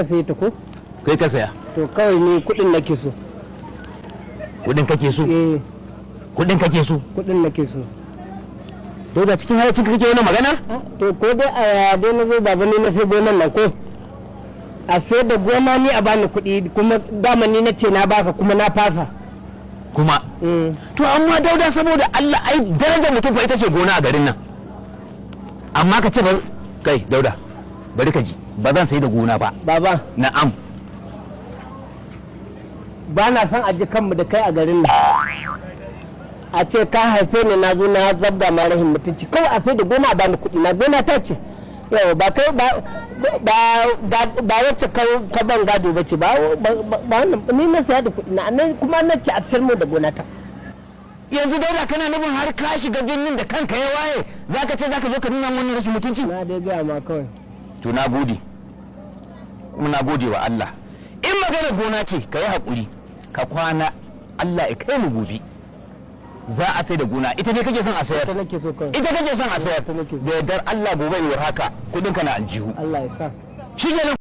na saye ta ko? Kai ka saya. To, kawai ni kuɗin nake so. Kudin kake so? Eh. Kudin kake so? Kuɗin nake so. Dauda, cikin hayyacin kake wannan maganar? To, ko dai a dai na zo, baba, ni na sai gonan nan ko? A sai da gona, ni a bani kuɗi, kuma dama ni na ce na baka, kuma na fasa. Kuma to, amma Dauda, saboda Allah, ai darajar mutum fa ita ce gona a garin nan, amma ka ce ba. Kai Dauda, bari ka ji, ba zan sai da gona ba. Baba. Na'am. Ba na son a ji kanmu da kai a garin nan, a ce ka haife ni na zo na zabga ma rahin mutunci. Kawai a sai da gona, a bani kuɗi na. Gona ta ce yawa, ba kai ba, ba wacce ka ban gado ba ce ba. Ba wannan, ni na saya da kuɗi na nan, kuma na ce a sayar mu da gona ta. Yanzu Dauda, kana nufin har ka shiga birnin da kanka ya waye, zaka ce zaka zo ka nuna wannan rashin mutunci? Na dai gaya ma kawai. To, na gode, kuma na gode wa Allah. In magana gona ce, ka yi haƙuri ka kwana, Allah ya kai mu gobe, za a sai da gona. Ita ne kake son a sayar? Ita nake so kawai. Ita kake son a sayar? Ita nake so. Da yardar Allah, gobe iwar haka kudin ka na aljihu. Allah ya sa. Shi kenan.